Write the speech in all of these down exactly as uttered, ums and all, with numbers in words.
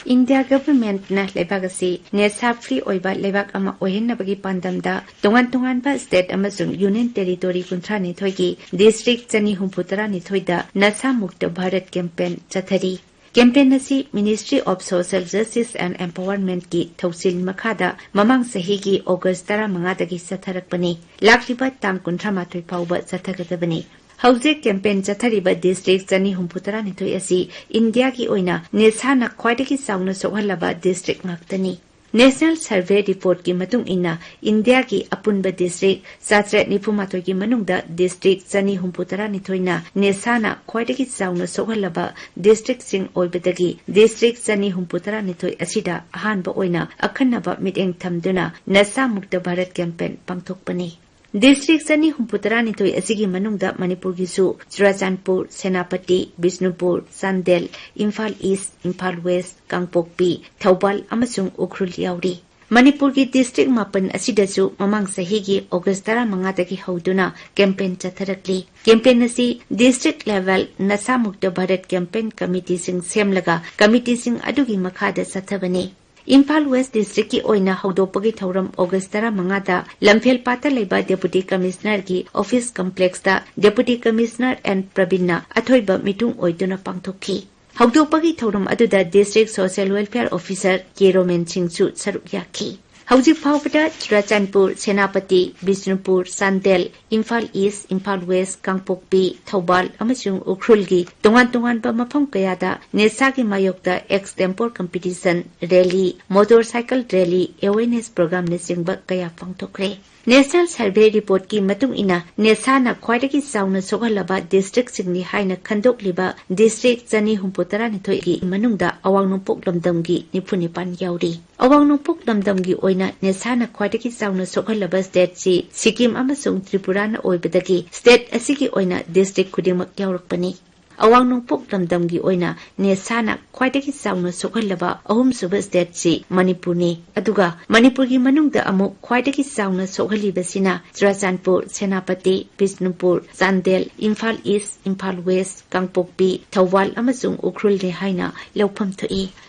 India ꯒꯚꯔꯟꯃꯦꯟꯠꯅ ꯂꯩꯕꯥꯛ ꯑꯁꯤ ꯅꯦꯁꯥ free ꯑꯣꯏꯕ ꯂꯩꯕꯥꯛ ꯑꯃ ꯑꯣꯏꯍꯟꯅꯕꯒꯤ ꯄꯥꯟꯗꯝꯗ ꯇꯣꯉꯥꯟ ꯇꯣꯉꯥꯟꯕ ꯁ꯭ꯇꯦꯠ ꯑꯃꯁꯨꯡ ꯌꯨꯅꯤꯌꯟ ꯇꯦꯔꯤꯇꯣꯔꯤ ꯀꯨꯟꯊ꯭ꯔꯥ ꯅꯤꯊꯣꯏꯒꯤ ꯗꯤꯁꯇ꯭ꯔꯤꯛ ꯆꯅꯤ ꯍꯨꯝꯐꯨ ꯇꯔꯥ ꯅꯤꯊꯣꯏꯗ ꯅꯁꯥ ꯃꯨꯛꯇ ꯚꯥꯔꯠ ꯀꯦꯝꯄꯦꯟ ꯆꯠꯊꯔꯤ꯫ ꯀꯦꯝꯄꯦꯟ ꯑꯁꯤ Ministry of Social Justice and Empowerment ꯀꯤ ꯊꯧꯁꯤꯜ ꯃꯈꯥꯗ ꯃꯃꯥꯡ ꯆꯍꯤꯒꯤ ꯑꯣꯒꯁ꯭ꯠ ꯇꯔꯥ ꯃꯉꯥꯗꯒꯤ ꯆꯠꯊꯔꯛꯄꯅꯤ꯫ ꯂꯥꯛꯂꯤꯕ ꯇꯥꯡ ꯀꯨꯟꯊ꯭ꯔꯥ ꯃꯥꯊꯣꯏ ꯐꯥꯎꯕ ꯆꯠꯊꯒꯗꯕꯅꯤ꯫ ꯍꯧꯖꯤꯛ ꯀꯦꯝꯄꯦꯟ ꯆꯠꯊꯔꯤꯕ ꯗꯤꯁꯇ꯭ꯔꯤꯛ ꯆꯅꯤ ꯍꯨꯝꯐꯨ ꯇꯔꯥ ꯅꯤꯊꯣꯏ ꯑꯁꯤ ꯏꯟꯗꯤꯌꯥꯒꯤ ꯑꯣꯏꯅ ꯅꯦꯁꯥꯅ ꯈ꯭ꯋꯥꯏꯗꯒꯤ ꯆꯥꯎꯅ ꯁꯣꯛꯍꯜꯂꯕ ꯗꯤꯁꯇ꯭ꯔꯤꯛ ꯉꯥꯛꯇꯅꯤ꯫ ꯅꯦꯁꯅꯦꯜ ꯁꯔꯚꯦ ꯔꯤꯄꯣꯔꯠꯀꯤ ꯃꯇꯨꯡ ꯏꯟꯅ, ꯏꯟꯗꯤꯌꯥꯒꯤ ꯑꯄꯨꯟꯕ ꯗꯤꯁꯇ꯭ꯔꯤꯛ ꯆꯥꯇ꯭ꯔꯦꯠ ꯅꯤꯐꯨ ꯃꯥꯊꯣꯏꯒꯤ ꯃꯅꯨꯡꯗ ꯗꯤꯁꯇ꯭ꯔꯤꯛ ꯆꯅꯤ ꯍꯨꯝꯐꯨ ꯇꯔꯥ ꯅꯤꯊꯣꯏꯅ ꯅꯦꯁꯥꯅ ꯈ꯭ꯋꯥꯏꯗꯒꯤ ꯆꯥꯎꯅ ꯁꯣꯛꯍꯜꯂꯕ ꯗꯤꯁꯇ꯭ꯔꯤꯛꯁꯤꯡ ꯑꯣꯏꯕꯗꯒꯤ, ꯗꯤꯁꯇ꯭ꯔꯤꯛ ꯆꯅꯤ ꯍꯨꯝꯐꯨ ꯇꯔꯥ ꯅꯤꯊꯣꯏ ꯑꯁꯤꯗ ꯑꯍꯥꯟꯕ ꯑꯣꯏꯅ ꯑꯈꯟꯅꯕ ꯃꯤꯠꯌꯦꯡ ꯊꯝꯗꯨꯅ ꯅꯁꯥ ꯃꯨꯛꯇ ꯚꯥꯔꯠ ꯀꯦꯝꯄꯦꯟ ꯄꯥꯡꯊꯣꯛꯄꯅꯤ꯫ ꯗꯤꯁꯇ꯭ꯔꯤꯛ ꯆꯅꯤ ꯍꯨꯝꯐꯨ ꯇꯔꯥ ꯅꯤꯊꯣꯏ ꯑꯁꯤꯒꯤ ꯃꯅꯨꯡꯗ ꯃꯅꯤꯄꯨꯔꯒꯤꯁꯨ ꯆꯨꯔꯥꯆꯥꯟꯄꯨꯔ, ꯁꯦꯅꯥꯄꯇꯤ, ꯕꯤꯁꯅꯨꯄꯨꯔ, ꯆꯥꯟꯗꯦꯜ, ꯏꯝꯐꯥꯜ ꯏꯁ꯭ꯠ, ꯏꯝꯐꯥꯜ ꯋꯦꯁ꯭ꯠ, ꯀꯥꯡꯄꯣꯛꯄꯤ, ꯊꯧꯕꯥꯜ ꯑꯃꯁꯨꯡ ꯎꯈ꯭ꯔꯨꯜ ꯌꯥꯎꯔꯤ꯫ ꯃꯅꯤꯄꯨꯔꯒꯤ ꯗꯤꯁꯇ꯭ꯔꯤꯛ ꯃꯥꯄꯟ ꯑꯁꯤꯗꯁꯨ ꯃꯃꯥꯡ ꯆꯍꯤꯒꯤ ꯑꯣꯒꯁ꯭ꯠ ꯇꯔꯥ ꯃꯉꯥꯗꯒꯤ ꯍꯧꯗꯨꯅ ꯀꯦꯝꯄꯦꯟ ꯆꯠꯊꯔꯛꯂꯤ꯫ ꯀꯦꯝꯄꯦꯟ ꯑꯁꯤ ꯗꯤꯁꯇ꯭ꯔꯤꯛ ꯂꯦꯚꯦꯜ ꯅꯁꯥ ꯃꯨꯛꯇ ꯚꯥꯔꯠ ꯀꯦꯝꯄꯦꯟ ꯀꯃꯤꯇꯤꯁꯤꯡ ꯁꯦꯝꯂꯒ ꯀꯃꯤꯇꯤꯁꯤꯡ ꯑꯗꯨꯒꯤ ꯃꯈꯥꯗ ꯆꯠꯊꯕꯅꯤ꯫ ꯏꯝꯐꯥꯜ ꯋꯦꯁ꯭ꯠ ꯗꯤꯁꯇ꯭ꯔꯤꯛꯀꯤ ꯑꯣꯏꯅ ꯍꯧꯗꯣꯛꯄꯒꯤ ꯊꯧꯔꯝ ꯑꯣꯒꯁ꯭ꯠ ꯇꯔꯥ ꯃꯉꯥꯗ ꯂꯝꯐꯦꯜꯄꯥꯠꯇ ꯂꯩꯕ ꯗꯦꯄꯨꯇꯤ ꯀꯃꯤꯁꯅꯔꯒꯤ ꯑꯣꯐꯤꯁ ꯀꯝꯄ꯭ꯂꯦꯛꯁꯇ ꯗꯦꯄꯨꯇꯤ ꯀꯃꯤꯁꯅꯔ ꯑꯦꯟ ꯄ꯭ꯔꯕꯤꯟꯅ ꯑꯊꯣꯏꯕ ꯃꯤꯇꯨꯡ ꯑꯣꯏꯗꯨꯅ ꯄꯥꯡꯊꯣꯛꯈꯤ꯫ ꯍꯧꯗꯣꯛꯄꯒꯤ ꯊꯧꯔꯝ ꯑꯗꯨꯗ district social welfare officer K Romen ꯁꯤꯡꯁꯨ ꯁꯔꯨꯛ ꯌꯥꯈꯤ꯫ ꯍꯧꯖꯤꯛ ꯐꯥꯎꯕꯗ ꯆꯨꯔꯥꯆꯥꯟꯄꯨꯔ, ꯁꯦꯅꯥꯄꯇꯤ, ꯕꯤꯁꯅꯨꯄꯨꯔ, ꯆꯥꯟꯗꯦꯜ, ꯏꯝꯐꯥꯜ ꯏꯁ꯭ꯠ, ꯏꯝꯐꯥꯜ ꯋꯦꯁ꯭ꯠ, ꯀꯥꯡꯄꯣꯛꯄꯤ, ꯊꯧꯕꯥꯜ ꯑꯃꯁꯨꯡ ꯎꯈ꯭ꯔꯨꯜꯒꯤ ꯇꯣꯉꯥꯟ ꯇꯣꯉꯥꯟꯕ ꯃꯐꯝ ꯀꯌꯥꯗ ꯅꯦꯁꯥꯒꯤ ꯃꯥꯌꯣꯛꯇ extempore competition, rally, motor cycle rally, awareness ꯄ꯭ꯔꯣꯒ꯭ꯔꯥꯝꯅꯆꯤꯡꯕ ꯀꯌꯥ ꯄꯥꯡꯊꯣꯛꯈ꯭ꯔꯦ꯫ ꯅꯦꯁꯅꯦꯜ ꯁꯔꯚꯦ ꯔꯤꯄꯣꯔꯠꯀꯤ ꯃꯇꯨꯡ ꯏꯟꯅ, ꯅꯦꯁꯥꯅ ꯈ꯭ꯋꯥꯏꯗꯒꯤ ꯆꯥꯎꯅ ꯁꯣꯛꯍꯜꯂꯕ ꯗꯤꯁꯇ꯭ꯔꯤꯛꯁꯤꯡꯅꯤ ꯍꯥꯏꯅ ꯈꯟꯗꯣꯛꯂꯤꯕ ꯗꯤꯁꯇ꯭ꯔꯤꯛ ꯆꯅꯤ ꯍꯨꯝꯐꯨ ꯇꯔꯥꯅꯤꯊꯣꯏꯒꯤ ꯃꯅꯨꯡꯗ ꯑꯋꯥꯡ ꯅꯣꯡꯄꯣꯛ ꯂꯝꯗꯝꯒꯤ ꯅꯤꯐꯨ ꯅꯤꯄꯥꯟ ꯌꯥꯎꯔꯤ꯫ ꯑꯋꯥꯡ ꯅꯣꯡꯄꯣꯛ ꯂꯝꯗꯝꯒꯤ ꯑꯣꯏꯅ ꯅꯦꯁꯥꯅ ꯈ꯭ꯋꯥꯏꯗꯒꯤ ꯆꯥꯎꯅ ꯁꯣꯛꯍꯜꯂꯕ ꯁ꯭ꯇꯦꯠꯁꯤ ꯁꯤꯛꯀꯤꯝ ꯑꯃꯁꯨꯡ ꯇ꯭ꯔꯤꯄꯨꯔꯥꯅ ꯑꯣꯏꯕꯗꯒꯤ, ꯁ꯭ꯇꯦꯠ ꯑꯁꯤꯒꯤ ꯑꯣꯏꯅ ꯗꯤꯁꯇ꯭ꯔꯤꯛ ꯈꯨꯗꯤꯡꯃꯛ ꯌꯥꯎꯔꯛꯄꯅꯤ꯫ ꯑꯋꯥꯡ ꯅꯣꯡꯄꯣꯛ ꯂꯝꯗꯝꯒꯤ ꯑꯣꯏꯅ ꯅꯦꯁꯥꯅ ꯈ꯭ꯋꯥꯏꯗꯒꯤ ꯆꯥꯎꯅ ꯁꯣꯛꯍꯜꯂꯕ ꯑꯍꯨꯝꯁꯨꯕ ꯁ꯭ꯇꯦꯠꯁꯤ ꯃꯅꯤꯄꯨꯔꯅꯤ꯫ ꯑꯗꯨꯒ ꯃꯅꯤꯄꯨꯔꯒꯤ ꯃꯅꯨꯡꯗ ꯑꯃꯨꯛ ꯈ꯭ꯋꯥꯏꯗꯒꯤ ꯆꯥꯎꯅ ꯁꯣꯛꯍꯜꯂꯤꯕꯁꯤꯅ ꯆꯨꯔꯥꯆꯥꯟꯄꯨꯔ, ꯁꯦꯅꯥꯄꯇꯤ, ꯕꯤꯁꯅꯨꯄꯨꯔ, ꯆꯥꯟꯗꯦꯜ, ꯏꯝꯐꯥꯜ ꯏꯁ꯭ꯠ, ꯏꯝꯐꯥꯜ ꯋꯦꯁ꯭ꯠ, ꯀꯥꯡꯄꯣꯛꯄꯤ, ꯊꯧꯕꯥꯜ ꯑꯃꯁꯨꯡ ꯎꯈ꯭ꯔꯨꯜꯅꯤ ꯍꯥꯏꯅ ꯂꯧꯐꯝ ꯊꯣꯛꯏ꯫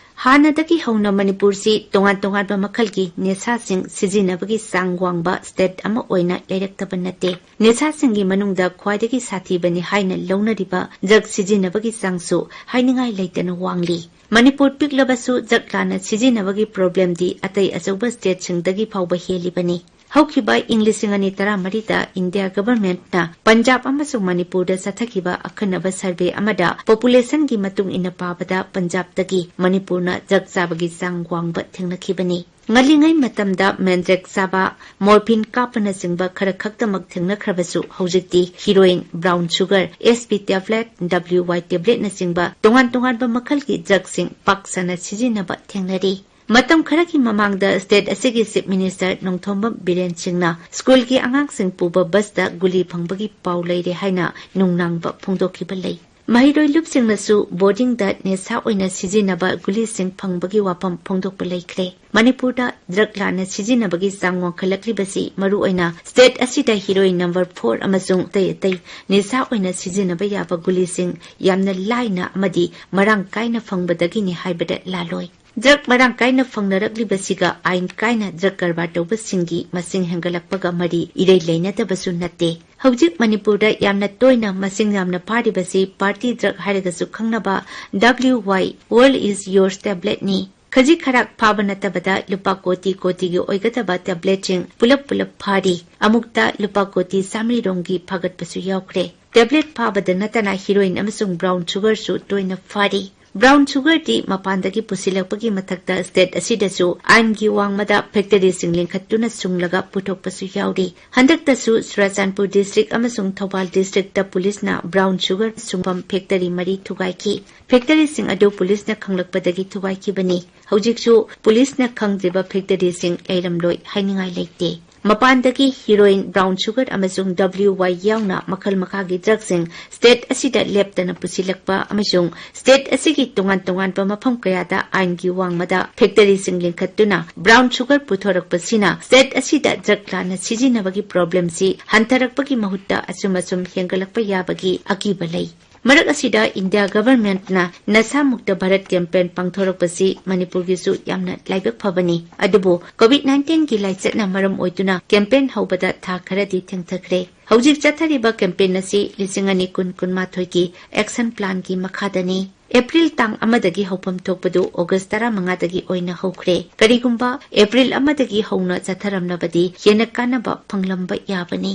ꯍꯥꯟꯅꯗꯒꯤ ꯍꯧꯅ ꯃꯅꯤꯄꯨꯔꯁꯤ ꯇꯣꯉꯥꯟ ꯇꯣꯉꯥꯟꯕ ꯃꯈꯜꯒꯤ ꯅꯤꯁꯥꯁꯤꯡ ꯁꯤꯖꯤꯟꯅꯕꯒꯤ ꯆꯥꯡ ꯋꯥꯡꯕ state ꯑꯃ ꯑꯣꯏꯅ ꯂꯩꯔꯛꯇꯕ ꯅꯠꯇꯦ꯫ ꯅꯤꯁꯥꯁꯤꯡꯒꯤ ꯃꯅꯨꯡꯗ ꯈ꯭ꯋꯥꯏꯗꯒꯤ ꯁꯥꯊꯤꯕꯅꯤ ꯍꯥꯏꯅ ꯂꯧꯅꯔꯤꯕ drug ꯁꯤꯖꯤꯟꯅꯕꯒꯤ ꯆꯥꯡꯁꯨ ꯍꯥꯏꯅꯤꯡꯉꯥꯏ ꯂꯩꯇꯅ ꯋꯥꯡꯂꯤ꯫ ꯃꯅꯤꯄꯨꯔ ꯄꯤꯛꯂꯕꯁꯨ drug ꯂꯥꯟꯅ ꯁꯤꯖꯤꯟꯅꯕꯒꯤ problemꯗꯤ ꯑꯇꯩ ꯑꯆꯧꯕ stateꯁꯤꯡꯗꯒꯤ ꯐꯥꯎꯕ ꯍꯦꯜꯂꯤꯕꯅꯤ꯫ ꯍꯧꯈꯤꯕ ꯏꯪ ꯂꯤꯁꯤꯡ ꯑꯅꯤ ꯇꯔꯥꯃꯔꯤꯗ ꯏꯟꯗꯤꯌꯥ governmentꯅ ꯄꯟꯖꯥꯕ ꯑꯃꯁꯨꯡ ꯃꯅꯤꯄꯨꯔꯗ ꯆꯠꯊꯈꯤꯕ ꯑꯈꯟꯅꯕ survey ꯑꯃꯗ populationꯒꯤ ꯃꯇꯨꯡ ꯏꯟꯅ ꯄꯥꯕꯗ ꯄꯟꯖꯥꯕꯇꯒꯤ ꯃꯅꯤꯄꯨꯔꯅ drug ꯆꯥꯕꯒꯤ ꯆꯥꯡ ꯋꯥꯡꯕ ꯊꯦꯡꯅꯈꯤꯕꯅꯤ꯫ ꯉꯜꯂꯤꯉꯩ ꯃꯇꯝꯗ Mandrake ꯆꯥꯕ, morphine ꯀꯥꯞꯄꯅꯆꯤꯡꯕ ꯈꯔ ꯈꯛꯇꯃꯛ ꯊꯦꯡꯅꯈ꯭ꯔꯕꯁꯨ, ꯍꯧꯖꯤꯛꯇꯤ heroin, brown sugar, S P tablet, W Y tabletꯅꯆꯤꯡꯕ ꯇꯣꯉꯥꯟ ꯇꯣꯉꯥꯟꯕ ꯃꯈꯜꯒꯤ drugꯁꯤꯡ ꯄꯥꯛ ꯁꯟꯅ ꯁꯤꯖꯤꯟꯅꯕ ꯊꯦꯡꯅꯔꯤ꯫ ꯃꯇꯝ ꯈꯔꯒꯤ ꯃꯃꯥꯡꯗ state ꯑꯁꯤꯒꯤ Chief Minister ꯅꯣꯡꯊꯣꯝꯕꯝ ꯕꯤꯔꯦꯟ ꯁꯤꯡꯅ schoolꯒꯤ ꯑꯉꯥꯡꯁꯤꯡ ꯄꯨꯕ busꯇ ꯒꯨꯂꯤ ꯐꯪꯕꯒꯤ ꯄꯥꯎ ꯂꯩꯔꯦ ꯍꯥꯏꯅ ꯅꯨꯡꯅꯥꯡꯕ ꯐꯣꯡꯗꯣꯛꯈꯤꯕ ꯂꯩ꯫ ꯃꯍꯩꯔꯣꯏ ꯂꯨꯞꯁꯤꯡꯅꯁꯨ boardingꯗ ꯅꯤꯁꯥ ꯑꯣꯏꯅ ꯁꯤꯖꯤꯟꯅꯕ ꯒꯨꯂꯤꯁꯤꯡ ꯐꯪꯕꯒꯤ ꯋꯥꯐꯝ ꯐꯣꯡꯗꯣꯛꯄ ꯂꯩꯈ꯭ꯔꯦ꯫ ꯃꯅꯤꯄꯨꯔꯗ drug ꯂꯥꯟꯅ ꯁꯤꯖꯤꯟꯅꯕꯒꯤ ꯆꯥꯡ ꯋꯥꯡꯈꯠꯂꯛꯂꯤꯕꯁꯤ ꯃꯔꯨꯑꯣꯏꯅ state ꯑꯁꯤꯗ heroin number four ꯑꯃꯁꯨꯡ ꯑꯇꯩ ꯑꯇꯩ ꯅꯤꯁꯥ ꯑꯣꯏꯅ ꯁꯤꯖꯤꯟꯅꯕ ꯌꯥꯕ ꯒꯨꯂꯤꯁꯤꯡ ꯌꯥꯝꯅ ꯂꯥꯏꯅ ꯑꯃꯗꯤ ꯃꯔꯥꯡ ꯀꯥꯏꯅ ꯐꯪꯕꯗꯒꯤꯅꯤ ꯍꯥꯏꯕꯗ ꯂꯥꯜꯂꯣꯏ꯫ Drug ꯃꯔꯥꯡ ꯀꯥꯏꯅ ꯐꯪꯅꯔꯛꯂꯤꯕꯁꯤꯒ ꯑꯥꯏꯟ ꯀꯥꯏꯅ drug ꯀꯔꯕꯥꯔ ꯇꯧꯕꯁꯤꯡꯒꯤ ꯃꯁꯤꯡ ꯍꯦꯟꯒꯠꯂꯛꯄꯒ ꯃꯔꯤ ꯏꯔꯩ ꯂꯩꯅꯗꯕꯁꯨ ꯅꯠꯇꯦ꯫ ꯍꯧꯖꯤꯛ ꯃꯅꯤꯄꯨꯔꯗ ꯌꯥꯝꯅ ꯇꯣꯏꯅ ꯃꯁꯤꯡ ꯌꯥꯝꯅ ꯐꯥꯔꯤꯕꯁꯤ party drug ꯍꯥꯏꯔꯒꯁꯨ ꯈꯪꯅꯕ W Y, World is Yours tabletꯅꯤ꯫ ꯈꯖꯤꯛ ꯈꯔꯥꯛ ꯐꯥꯕ ꯅꯠꯇꯕꯗ ꯂꯨꯄꯥ ꯀꯣꯇꯤ ꯀꯣꯇꯤꯒꯤ ꯑꯣꯏꯒꯗꯕ tabletꯁꯤꯡ ꯄꯨꯂꯞ ꯄꯨꯂꯞ ꯐꯥꯔꯤ꯫ ꯑꯃꯨꯛꯇ ꯂꯨꯄꯥ ꯀꯣꯇꯤ ꯆꯥꯃꯔꯤ ꯔꯣꯝꯒꯤ ꯐꯥꯒꯠꯄꯁꯨ ꯌꯥꯎꯈ꯭ꯔꯦ꯫ Tablet ꯐꯥꯕꯗ ꯅꯠꯇꯅ heroin ꯑꯃꯁꯨꯡ brown sugarꯁꯨ ꯇꯣꯏꯅ ꯐꯥꯔꯤ꯫ Brown sugarꯗꯤ ꯃꯄꯥꯟꯗꯒꯤ ꯄꯨꯁꯤꯜꯂꯛꯄꯒꯤ ꯃꯊꯛꯇ state ꯑꯁꯤꯗꯁꯨ ꯑꯥꯏꯟꯒꯤ ꯋꯥꯡꯃꯗ factoryꯁꯤꯡ ꯂꯤꯡꯈꯠꯇꯨꯅ ꯁꯨꯡꯂꯒ ꯄꯨꯊꯣꯛꯄꯁꯨ ꯌꯥꯎꯔꯤ꯫ ꯍꯟꯗꯛꯇꯁꯨ ꯆꯨꯔꯥꯆꯥꯟꯄꯨꯔ district ꯑꯃꯁꯨꯡ ꯊꯧꯕꯥꯜ districtꯇ ꯄꯨꯂꯤꯁꯅ brown sugar ꯁꯨꯡꯐꯝ factory ꯃꯔꯤ ꯊꯨꯒꯥꯏꯈꯤ꯫ Factoryꯁꯤꯡ ꯑꯗꯨ ꯄꯨꯂꯤꯁꯅ ꯈꯪꯂꯛꯄꯗꯒꯤ ꯊꯨꯒꯥꯏꯈꯤꯕꯅꯤ꯫ ꯍꯧꯖꯤꯛꯁꯨ ꯄꯨꯂꯤꯁꯅ ꯈꯪꯗ꯭ꯔꯤꯕ factoryꯁꯤꯡ ꯂꯩꯔꯝꯂꯣꯏ ꯍꯥꯏꯅꯤꯡꯉꯥꯏ ꯂꯩꯇꯦ꯫ ꯃꯄꯥꯟꯗꯒꯤ heroin, brown sugar ꯑꯃꯁꯨꯡ W Y ꯌꯥꯎꯅ ꯃꯈꯜ ꯃꯈꯥꯒꯤ drugꯁꯤꯡ state ꯑꯁꯤꯗ ꯂꯦꯞꯇꯅ ꯄꯨꯁꯤꯜꯂꯛꯄ ꯑꯃꯁꯨꯡ state ꯑꯁꯤꯒꯤ ꯇꯣꯉꯥꯟ ꯇꯣꯉꯥꯟꯕ ꯃꯐꯝ ꯀꯌꯥꯗ ꯑꯥꯏꯟꯒꯤ ꯋꯥꯡꯃꯗ factoryꯁꯤꯡ ꯂꯤꯡꯈꯠꯇꯨꯅ brown sugar ꯄꯨꯊꯣꯔꯛꯄꯁꯤꯅ state ꯑꯁꯤꯗ drug ꯂꯥꯟꯅ ꯁꯤꯖꯤꯟꯅꯕꯒꯤ problemꯁꯤ ꯍꯟꯊꯔꯛꯄꯒꯤ ꯃꯍꯨꯠꯇ ꯑꯁꯨꯝ ꯑꯁꯨꯝ ꯍꯦꯟꯒꯠꯂꯛꯄ ꯌꯥꯕꯒꯤ ꯑꯀꯤꯕ ꯂꯩ꯫ ꯃꯔꯛ ꯑꯁꯤꯗ ꯏꯟꯗꯤꯌꯥ ꯒꯚꯔꯟꯃꯦꯟꯠꯅ ꯅꯁꯥ ꯃꯨꯛꯇ ꯚꯥꯔꯠ ꯀꯦꯝꯄꯦꯟ ꯄꯥꯡꯊꯣꯔꯛꯄꯁꯤ ꯃꯅꯤꯄꯨꯔꯒꯤꯁꯨ ꯌꯥꯝꯅ ꯂꯥꯏꯕꯛ ꯐꯕꯅꯤ꯫ ꯑꯗꯨꯕꯨ ꯀꯣꯚꯤꯗ ꯅꯥꯏꯟꯇꯤꯟꯒꯤ ꯂꯥꯏꯆꯠꯅ ꯃꯔꯝ ꯑꯣꯏꯗꯨꯅ ꯀꯦꯝꯄꯦꯟ ꯍꯧꯕꯗ ꯊꯥ ꯈꯔꯗꯤ ꯊꯦꯡꯊꯈ꯭ꯔꯦ꯫ ꯍꯧꯖꯤꯛ ꯆꯠꯊꯔꯤꯕ ꯀꯦꯝꯄꯦꯟ ꯑꯁꯤ ꯂꯤꯁꯤꯡ ꯑꯅꯤ ꯀꯨꯟ ꯀꯨꯟꯃꯥꯊꯣꯏꯒꯤ ꯑꯦꯛꯁꯟ ꯄ꯭ꯂꯥꯟꯒꯤ ꯃꯈꯥꯗꯅꯤ꯫ ꯑꯦꯄ꯭ꯔꯤꯜ ꯇꯥꯡ ꯑꯃꯗꯒꯤ ꯍꯧꯐꯝ ꯊꯣꯛꯄꯗꯨ ꯑꯣꯒꯁ ꯇꯔꯥꯃꯉꯥꯗꯒꯤ ꯑꯣꯏꯅ ꯍꯧꯈ꯭ꯔꯦ꯫ ꯀꯔꯤꯒꯨꯝꯕ ꯑꯦꯄ꯭ꯔꯤꯜ ꯑꯃꯗꯒꯤ ꯍꯧꯅ ꯆꯠꯊꯔꯝꯂꯕꯗꯤ ꯍꯦꯟꯅ ꯀꯥꯟꯅꯕ ꯐꯪꯂꯝꯕ ꯌꯥꯕꯅꯤ꯫